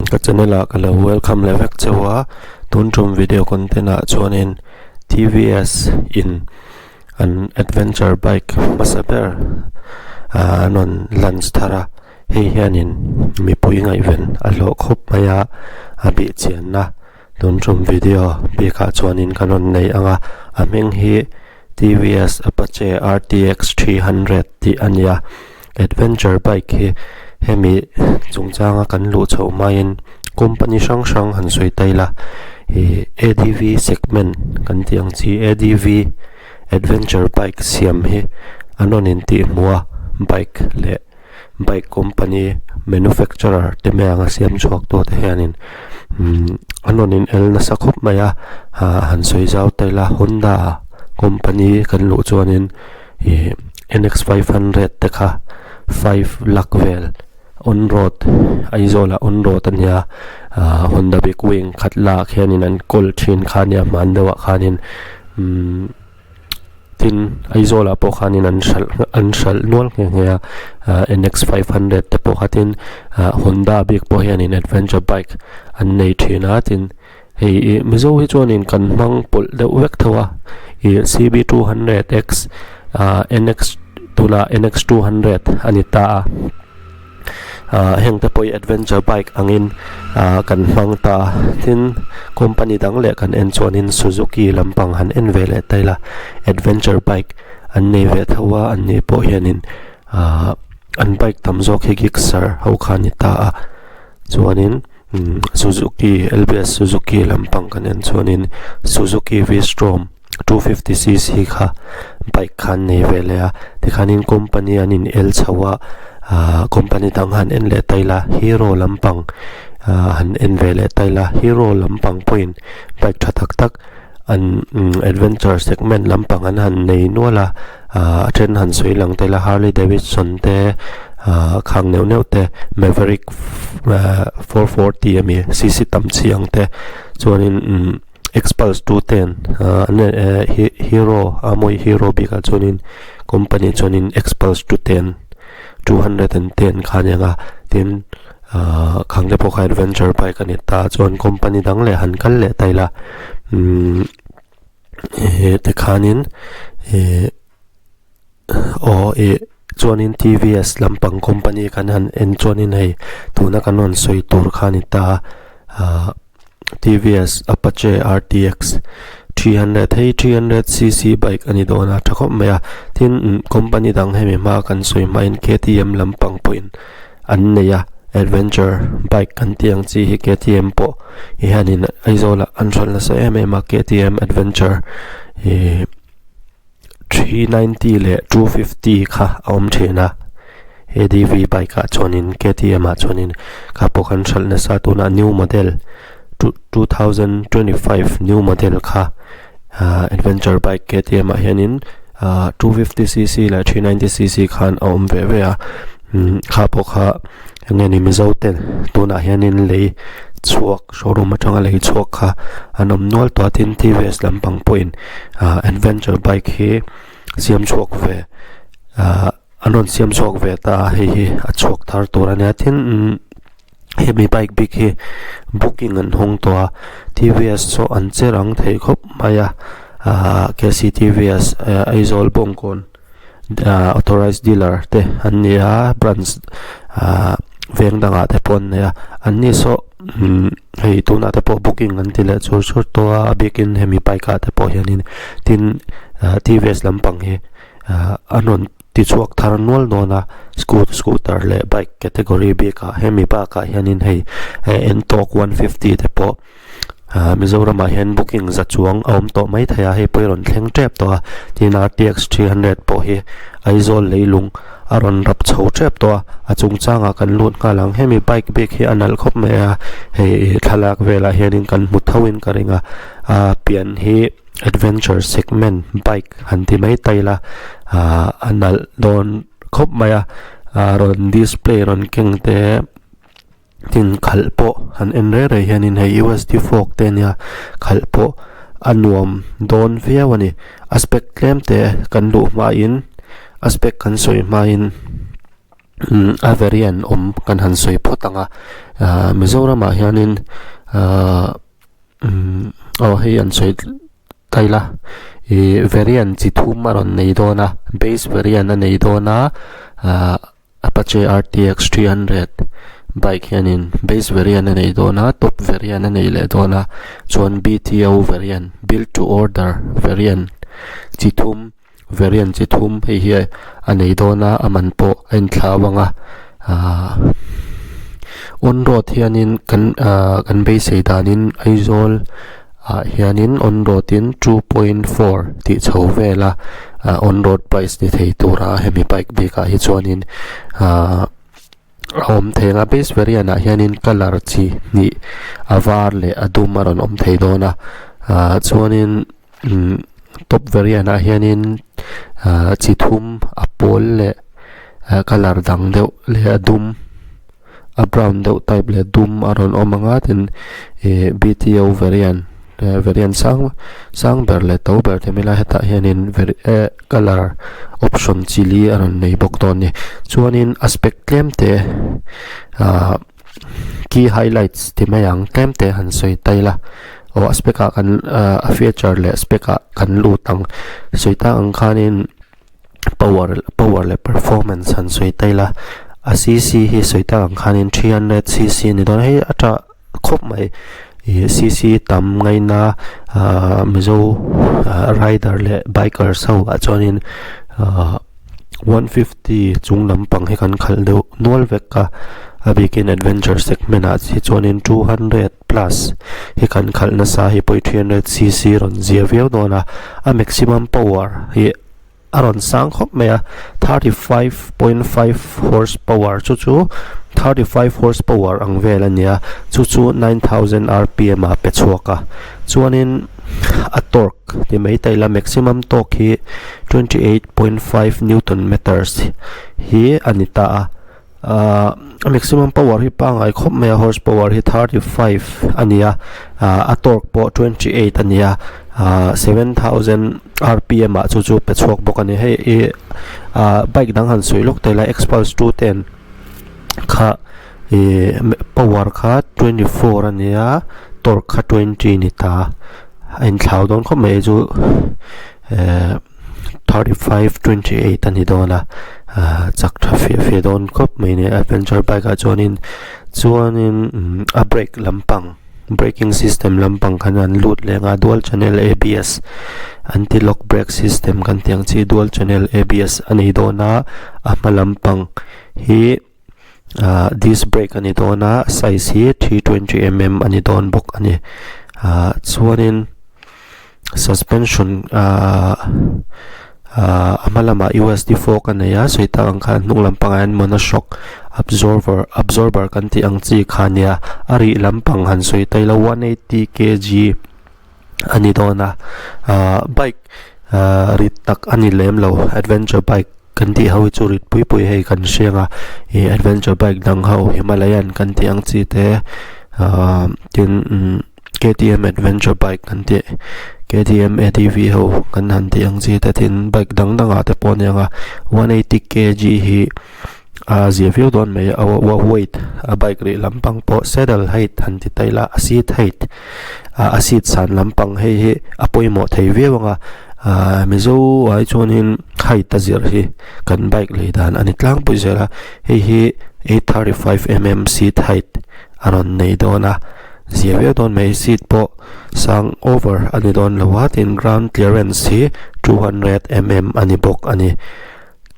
Ka channel ah ka lo welcome leh vek cheu a tun tum video content ah chuanin T_V_S in an adventure bike hmasa ber ah an rawn launch thar a hei hianin mipui ngaihven a hlawh khawp mai a a bih chianna tun tum video bikah chuanin kan rawn nei ang a a hming hi T_V_S Apache R_T_X 300 tih a ni a adventure bike hi hemi chungchanga kan luh chhoh hmain company hrang hrang han sawi ta ila ih A_D_V segment kan tih ang chi A_D_V adventure bike siam hi an rawn intih hmuh a bike leh bike company manufacturer te mai anga siam chhuak tu te hianin umm an rawn in el nasa khawp mai a ah han sawi zau ta ila Honda company kan luh chuanin ih N X 500 te kha five lakh vel on road Aizawl ah on road ania ah Honda big wing khat lah khianin an kawl thin kha ania hman deuhah khanin umm. Tin, Aizawlah pawh khanin an hralh an hralh nual nghe nghe a, ah NX 500 te pawh kha tin ah Honda bik pawh hianin adventure bike an nei thin a, tin hei ih Mizo hi chuanin kan hmang pawlh deuh vek tho a, ih CB 200 X ah NX tunah NX 200 a ni ta a. Ah heng te pawh hi adventure bike angin ah kan hmang ta a tin company dang leh kan en chuanin suzuki lampang han en ve leh ta ila adventure bike an nei ve tho a an ni pawh hianin ah an bike tam zawk hi gixxer ho kha a ni ta a chuanin umm suzuki L_B_S suzuki lampang kan en chuanin suzuki vstrom 250 cc kha bike kha an nei ve leh a tikhanin company an in el chho a ahh company dang han en leh ta ila hero lampang ahh han en ve leh ta ila hero lampang pawhin bike tha tak tak an umm adventure segment lampang an han nei nual a ahh a then han sawi lang ta ila harley davidson te ahh khang neuh neuh te maverick ahh 440 ami cc tam chi ang te chuanin umm. Xpulse 210 ah an eh hero a mawi hero bikah chuanin company chuanin Xpulse 210 210 kha a ni ang a tin ah khang te pawh kha adventure bike a ni ta chuan company dang leh han kal leh ta ila umm eh tikhanin eh aw ih chuanin T_V_S lampang company kan han en chuanin hei tuna kan rawn sawi tur kha a ni ta a ah. T_V_S Apache R_T_X 300 hei 300 cc bike a ni dawn a tha khawp mai a tin umm company dang hemi hma kan sawi hmain K_T_M lampang pawhin an nei a adventure bike kan tih ang chi hi K_T_M pawh hianin Aizawl ah an hralh nasa em em a K_T_M adventure ihh 390 leh 250 kha a awm thin a A_D_V bike ah chuanin K_T_M ah chuanin kha pawh kan hralh nasa tunah new model 2025 new model kha ah adventure bike K_T_M ah hianin ah 250 cc leh 390 cc khan a awm ve ve a umm kha pawh kha eng nge ni Mizo ten tunah hianin lei chhuak showroom atanga lei chhuak kha an awm nual tawh a tin T_V_S lampang pawhin ah adventure bike hi siam chhuak ve ah an rawn siam chhuak ve ta a hei hi a chhuak thar tur a nia tin umm hemi bike bik hi booking an hawng tawh a T_V_S saw an che rang thei khawp mai a ah K_C_T_V_S Aizawl Bawngkawn ah authorised dealer te an ni a branch ah veng dangah te pawh an nei a an ni saw umm hei tunah te pawh booking an ti leh chur chur tawh a a bikin hemi bike ah te pawh hianin tin ah T_V_S lampang hi ah an rawn ti chhuak thar nual dawn a scoot scooter leh bike category bikah hemi bakah hianin hei ntorq 150 te pawh ah Mizoramah hian booking za chuang a awm tawh mai thei a hei pawh hi a rawn thleng tep tawh a tin R_T_X 300 pawh hi Aizawl leilung a rawn rap chho tep tawh a a chungchangah kan lut nghal ang hemi bike bik hi a nalh khawp mai a hei thlalak velah hianin kan hmu tho in ka ring a a pian hi. Adventure segment bike han ti mai ta ila ah a nalh dawn khawp mai a ah rawn display rawn keng te tin khalh pawh han en rei rei hianin hei U_S_D fork te ania khalh pawh a nuam dawn viau a ni a spec tlem te kan luh hmain a spec kan sawi hmain. A variant awm kan han sawi phawt ang a ahh Mizoramah hianin ahh umm aw hei an sawi ta ila ih variant chi thum a rawn nei dawn a base variant a nei dawn a ahh Apache R T X 300 bike hianin base variant a nei dawn a top variant a nei leh dawn a chuan B T O variant build to order variant chi thum. Variant chi thum hei hi a nei dawn a a man pawh a inthlau ang a ahh on road hianin kan ahh kan beisei danin Aizawl ah hianin on road in 2.4 tih chho vela ah on road price ni thei tura hemi bike bikah hi chuanin ahh a awm thei ang a base variant ah hianin colour chi hnih a var leh a dum a rawn awm thei dawn a ahh chuanin. Umm top variant ah hianin ahh chi thum a pawl leh ah colour dang deuh leh a dum a brown deuh type leh dum a rawn awm ang a tin ih b t o variant variant sang sang ber leh to ber te hmel a hetah hianin eh colour option chi li a rawn nei bawk dawn a ni chuanin a spec tlem te ahh. Key highlights ti mai ang tlem te han sawi ta ila aw a spec ah kan ah a feature leh spec ah kan lut ang sawi tak ang khanin power power leh performance han sawi ta ila a cc hi sawi tak ang khanin 300 cc a ni dawn a hei a tha khawp mai ih cc tam ngaina ah mizo ah rider leh bikers ho ah chuanin ah. 150 chung lampang hi kan khalh deuh nual vek a a bikin adventure segment ah hi chuanin 200 plus hi kan khalh nasa hi pawh 300 cc rawn zia viau dawn a a maximum power hi a rawn sang khawp mai a 35.5 horse power chu chu 35 horse power ang vel a ni a chu chu 9000 rpm ah pe chhuak a chuanin a torque. Ti mai ta ila maximum torque hi 28.5 newton meters hi a ni ta a ahh a maximum power hi pangngai khawp mai a horse power hi 35 a ni a ahh a torque pawh 28 a ni a ahh 7000 rpm ah chu chu pe chhuak bawk a ni hei ih ahh bike dang han sawi lawk ta ila xpulse 210 kha ih power kha 24 a ni a torque kha 20 a ni ta a inthlau dawn khawp mai chu ehh 35 28 a ni dawn a ahh chak tha fe fe dawn khawp mai a ni adventure bike ah chuanin chuanin umm a brake lampang braking system lampang khan an lut leh ang a dual channel abs anti lock brake system kan tih ang chi dual channel abs a nei dawn a a hma lampang hi. Ahh disc brake a ni dawn a size hi 320 mm a ni dawn bawk a ni ahh chuanin suspension ahh ahh a hma lamah U_S_D fork a nei a sawi tak ang khan hnung lampangah hian monoshock absorber absorber kan tih ang chi kha a nia a rih lampang han sawi ta ila 180 kg a ni dawn a ahh bike ahh rit tak a ni lem lo adventure bike kan tih ho hi chu rit pui pui hei kan hriang a ih adventure bike dang ho himalayan kan tih ang chi te ahh tin umm K T M adventure bike kan tih K T M A T V ho kan han tih ang chi te tin bike dang dang ah te pawh a ni ang a one eighty kg hi. A zia viau dawn mai a a weight a bike rih lampang pawh saddle height han ti ta ila a seat height ah a seat san lampang hei hi a pawimawh thei viau ang a ahh mizo ah hi chuanin height a zir hi kan bike lei dan a ni tlangpui zel a hei hi 835 mm seat height a rawn nei dawn a zia viau dawn mai seat pawh sang over a ni dawn lo a tin ground clearance hi 200 mm a ni bawk a ni.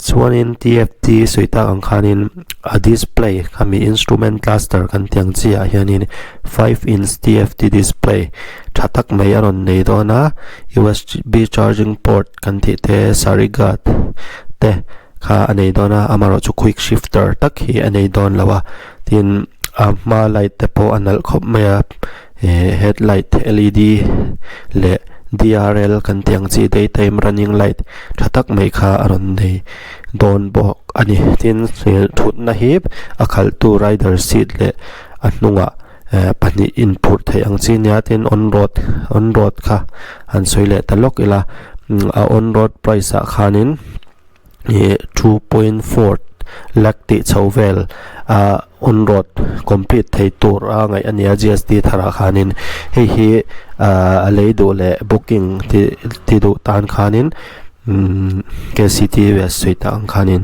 Chuanin TFT sawi tak ang khanin a display khami instrument cluster kan tih ang chi ah hianin 5 inch TFT display tha tak mai a rawn nei dawn a U_S_B charging port kan tih te sarighat te kha a nei dawn a amaherawhchu chu quick shifter tak hi a nei dawn lo a tin a hma light te pawh a nalh khawp mai a eh headlight L_E_D leh D_R_L kan tih ang chi daytime running light tha tak mai kha a rawn nei dawn bawk a ni tin thutna hi a khalh tu rider seat leh a hnungah eh pahnih inphurh theih ang chi nia tin on road on road kha han sawi leh ta lawk ila a on road price ah khanin ih 2.4. Lakh tih chho vel ah on road complete thei tur a ngaih a nia G S T tharah khanin hei hi ah a lei duh leh booking ti ti duh tan khanin umm K C T V S sawi tak ang khanin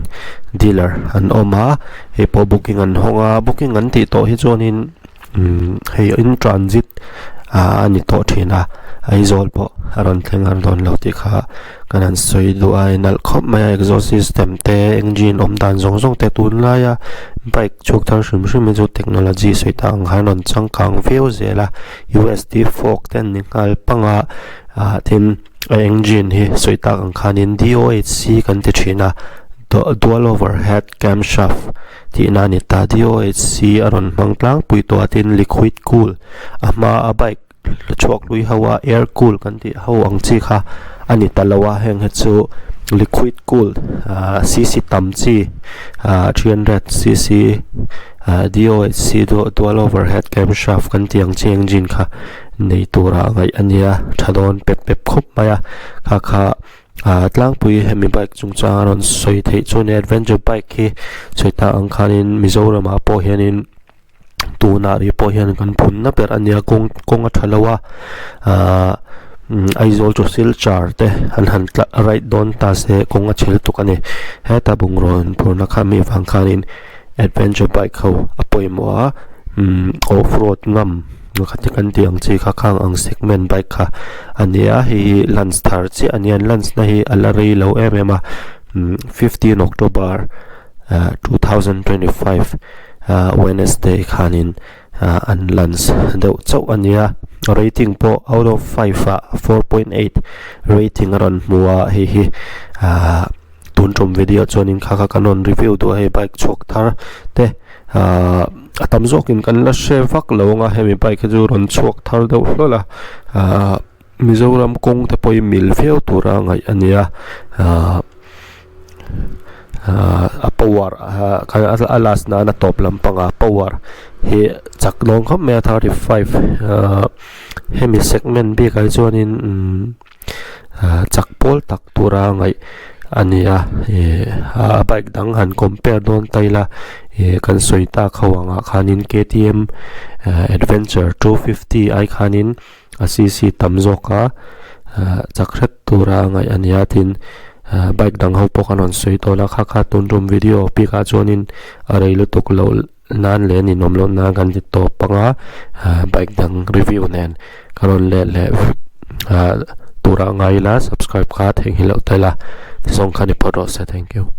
dealer an awm a hei pawh booking an hawng a booking an tih tawh hi chuanin umm hei in transit ah a ni tawh thin a Aizawl pawh a rawn thleng har dawn lo tih kha kan han sawi duh a inalh khawp mai a exhaust system te engine awm dan zawng zawng te tunlaia bike chhuk thar hrim hrim hi chu technology sawi tak ang khan a rawn changkang viau zel a U S T fork te an ni nghal pang a ah tin a engine hi sawi tak ang khanin D O H C kan ti thin a dual overhead camshaft. Tihna a ni ta. DOHC a rawn hmang tlangpui tawh a tin liquid cool a hma a bike la chhuak lui ho a air cool kan tih ho ang chi kha a ni ta lo a heng hi chu liquid cool ahh cc tam chi ahh 300 cc ahh DOHC dual overhead camshaft kan tih ang chi engine kha nei tura ngaih a nia tha dawn pep pep khawp mai a kha kha. Ahh tlangpui hemi bike chungchang a rawn sawi theih chu ni adventure bike hi sawi tak ang khanin Mizoram ah pawh hianin tunah rih pawh hian kan phunna ber a nia kawng kawng a tha lo a ahh Aizawl to Silchar te an han tla ride dawn ta se kawng a chhe lutuk a ni heta bungraw an phurna kha mi vang khanin adventure bike ho a pawimawh a umm off road ngam. Khati kan tih ang chi kha khang ang segment bike kha a ni a hei hi launch thar chiah a ni a an launch na hi a la rei lo em em a umm fifteen October ah 2025 ah Wednesday khanin ah an launch deuh chauh a ni a rating pawh out of 5 ah 4.8 rating a rawn hmu a hei hi ah. Tun tum video chuanin kha kha kan rawn review duh a hei bike chhuak thar te ahh a tam zawkin kan la hre vak lo ang a hemi bike hi chu rawn chhuak thar deuh hlawl a ahh Mizoram kawng te pawhin mil viau tura ngaih a nia ahh ahh a power ahh a last nana tawp lampangah power hi chak dawn khawp mai a 35 ahh hemi segment bikah hi chuanin umm. Ah chak pawl tak tura ngaih a ni a ih a bike dang han compare dawn ta ila ih kan sawi tak ho angah khanin ktm ah adventure 250 ai khanin a cc tam zawk a ah chak hret tura ngaih a ni a tin ah bike dang ho pawh kan rawn sawi tawn a kha kha tun tum video bikah chuanin a rei lutuk loh nan leh ninawm loh nan kan ti tawp ang a ah bike dang review nen ka rawn let leh ah turah ngai ila subscribe kha theihnghilh loh tel a tizawng kha ni phawt rawh se thank you.